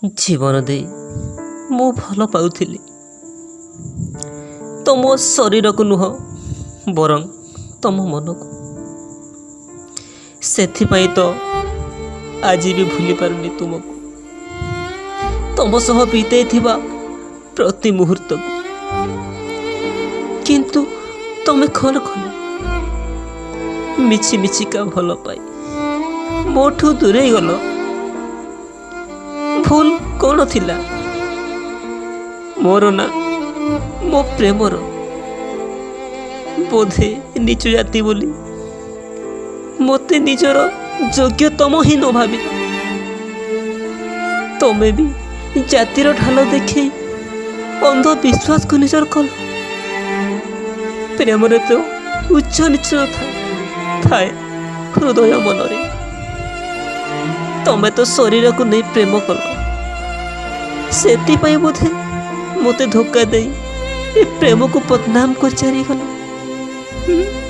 ଜୀବନ ଦେଇ ମୁଁ ଭଲ ପାଉଥିଲି, ତମ ଶରୀରକୁ ନୁହଁ, ବରଂ ତମ ମନକୁ। ସେଥିପାଇଁ ତ ଆଜି ବି ଭୁଲି ପାରୁନି ତୁମକୁ, ତମ ସହ ବିତେଇଥିବା ପ୍ରତି ମୁହୂର୍ତ୍ତକୁ। କିନ୍ତୁ ତମେ କ'ଣ କଲ? ମିଛି ମିଛିକା ଭଲ ପାଇ ମୋଠୁ ଦୂରେଇ ଗଲ। ଭୁଲ କ'ଣ ଥିଲା ମୋର ନା ମୋ ପ୍ରେମର? ବୋଧେ ନିଚ ଜାତି ବୋଲି ମୋତେ ନିଜର ଯୋଗ୍ୟତମ ହିଁ ନ ଭାବିଲ। ତମେ ବି ଜାତିର ଢାଲ ଦେଖେଇ ଅନ୍ଧବିଶ୍ୱାସକୁ ନିଜର କଲ। ପ୍ରେମରେ ତ ଉଚ୍ଚ ନିଚ ନଥାଏ, ଥାଏ ହୃଦୟ ମନରେ। ତମେ ତ ଶରୀରକୁ ନେଇ ପ୍ରେମ କଲ, ସେଥିପାଇଁ ବୋଧେ ମୋତେ ଧୋକା ଦେଇ ଏ ପ୍ରେମକୁ ବଦନାମ କରି ଚାଲିଗଲ। ହୁଁ।